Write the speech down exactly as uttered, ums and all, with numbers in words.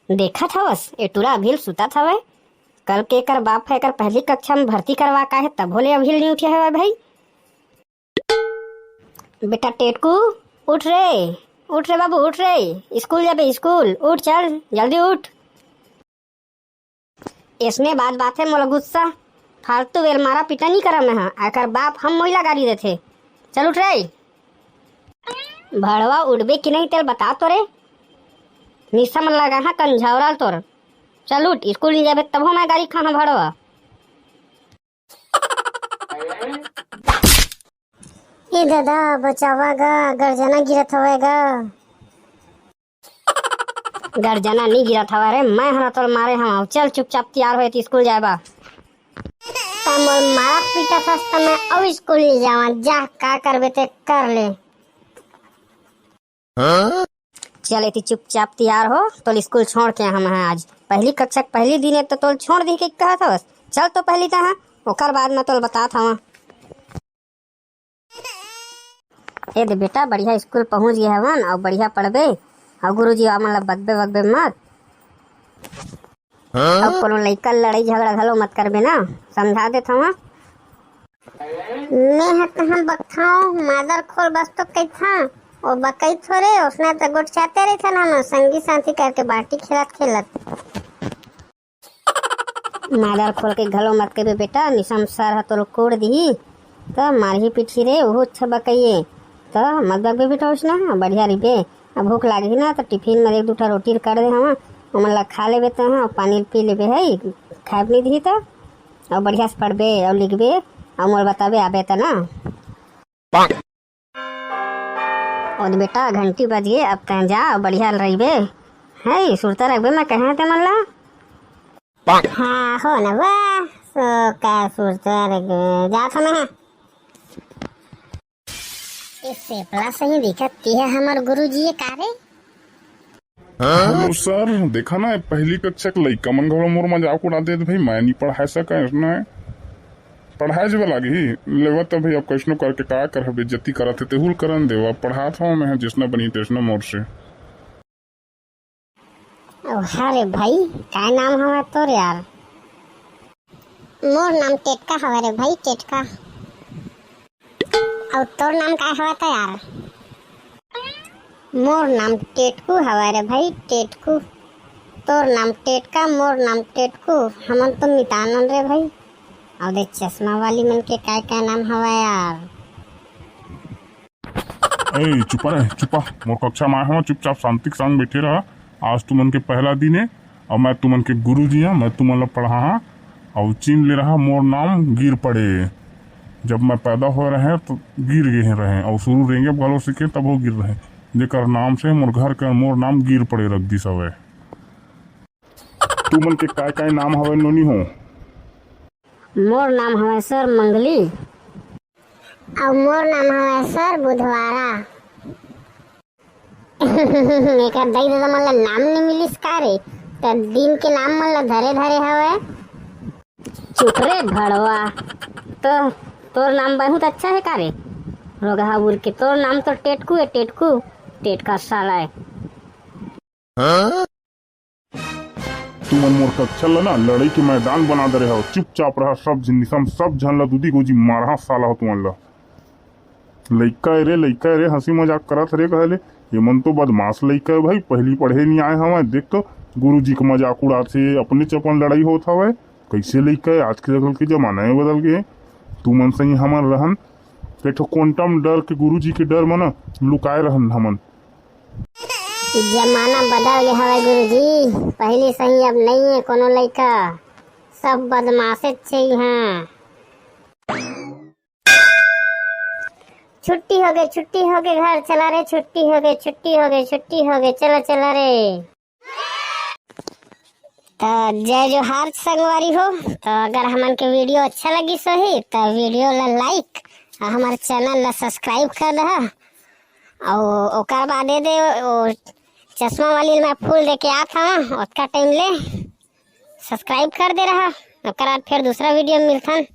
देखत हवस, ए टूरा अभी ल सुतत हवय। कल के एकर बाप ह एकर पहली कक्षा में भर्ती करवा का हे, तभो ले अभी ल नइ उठे हवय भाई। बेटा टेटकू, उठ रे, उठ रे बाबू, उठ रे, स्कूल जाबे स्कूल, उठ चल, जल्दी उठ। इसने बात बात है मोला गुस्सा, फालतू बेल मारा पीटा नहीं करा मैं हा, एकर बाप हम मोइला गारी देथे। चल उठ रे। भड़वा उठबे कि नहीं तेल बता तो रे। निशा मन लगा हा कंझौराल तोर। चल उठ, स्कूल नहीं जाबे तभो मैं गारी खाहा भड़वा। ए दादा, बचावा गा, गर्जना गिरत हवय गा। गर्जना नी गिरत हवय रे, मैं हरा तोर मारे हवं। चल चुपचाप तैयार होए त स्कूल जाए बा। त मोर मारा पीटा थस त मैं अउ स्कूल नी जावं। जा, का करबे ते कर ले। चल एती चुपचाप तैयार हो, तोल स्कूल छोड़ के हम हैं आज। पहली कक्षा के पहली दिन है तो तोल छोड़ दी के कहत हवस। चल तो पहली तहाँ, ओकर बाद मैं तोल बतात हवं। ए दे बेटा, बढ़िया स्कूल पहुंच गए हवन और बढ़िया पढ़बे और गुरुजी हमन ला बकबे वकबे मत। अब कोनो लइका लड़ाई झगड़ा घलो मत करबे ना, समझा देत हवं। मैं ह तहाँ बकथव, मादर खोल बस तो कहिथव, ओ बकई थोरे, ओसने त गोठियाते रहिथन हम, संगी साथी करके बाटी खेलत खेलत। मादर खोल के घलो मत कहिबे बेटा, निशम सर ह तोर कोड़ दिही, त मारही पीटही रे, ओहू अच्छा बकइए। त मत बकबे बेटा ओसना, बढ़िया रहिबे। अब भूख लागही ना, त टिफिन में एक दू ठा रोटी कर दे हवं, ओमन ला खा लेबे त, हाँ, पानी पी लेबे है, खाए भी नहीं दिही त। अब बढ़िया से पढ़बे, अब लिखबे, अब मोर बताबे आबे त ना। ओ दे बेटा, घंटी बज गे, अब तैं जा, अब बढ़िया रहिबे। है, सुरता रखबे, मैं कहे ते मन ला। हाँ, हो न बा, सो का सुरता रखबे, जात हमें है। ए सेपला सही दिखत, ते ह हमर गुरुजी ये का रे? हेलो सर, देखा ना, पहली कक्षा के लइका मन घलो मोर मजाक उड़ा देत भाई, मैं नहीं पढ़ाए सका, इसने पढ़ाए जब लागी, लेवा तो भाई अब कैसनो करके का करह, बेइज्जती करत हे, तेहुल करन देवा, पढ़ात हूँ मैं, जैसना बनी तैसना मोर से। ओ, हाँ रे भाई, काय नाम हवय तोर यार? मोर नाम टेटका हवय रे भाई, टेटका। अउ तोर नाम काय हवय त यार? मोर नाम टेटकू हवय रे भाई, टेटकू। तोर नाम टेटका, मोर नाम टेटकू, हमन तो मितान अन रे भाई। अउ दे चश्मा वाली मन के काय काय नाम हवय यार? ए, चुपा रे, चुपा। मोर कक्षा म आए हवं, चुपचाप शांति के संग बैठे रहा। आज तुमन के पहला दिन है, अउ मैं तुमन के गुरु जी हूँ, मैं तुमन ला पढ़ाहा। अउ चिन ले रहा, मोर नाम गिर पड़े। जब मैं पैदा होए रहे तो गिर गए रहे, अउ शुरू रेंगे घलो सीखे तब वो गिर रहे। जेकर नाम से मोर घर के मोर नाम गिर पड़े रख दिस हवे। तुमन के काय काय नाम हवे नोनी हो? मोर नाम हवय सर मंगली। अउ मोर नाम हवय सर बुधवारा। एकर दाई ददा मन ला नाम नइ मिलिस का रे? त दिन के नाम मन ला धरे धरे हवय। चुप रे भड़वा, तो तोर नाम बहुत अच्छा है का रे? रोगहा उर के तोर नाम तो टेटकू है, टेटकू, टेटका साला है। तुमन मोर कक्षा ल ना लड़ाई के मैदान बना दे रहे हो। चुपचाप रहा सब झन, निशम सब झन ल दूदी गोजी मारहा साला हो तुमन ल। लइका ए रे, लइका ए रे, हंसी मजाक करत रे कहले। ये मन तो बदमाश लइका है भाई, पहली पढ़े नहीं आए हवय। देख तो गुरुजी के मजाक उड़ात हे, अपने चपन लड़ाई होत हवय। कैसे लइका है, आज के जगह के जमाना में बदल गए। तुमन सही हमन रहन, एक ठो quantum डर के गुरुजी के डर मन लुकाए रहन हमन। जमाना बदल गे हवय गुरुजी, पहिली सही अब नइये कोनो लइका, सब बदमाशेच हे इहाँ। छुट्टी होगे, छुट्टी होगे, घर चला रे, छुट्टी होगे, छुट्टी होगे, छुट्टी होगे, चला, चला रे। त जय जोहार संगवारी हो। त अगर हमन के video अच्छा लगिस होही त video ला like अउ हमर channel ला subscribe कर दहा। अउ ओकर बाद ए दे ओ चश्मा वाली मैं फूल दे के आत हवं, ओतका time ले subscribe कर दे रहा। ओकर बाद फिर दूसरा video में मिलथन।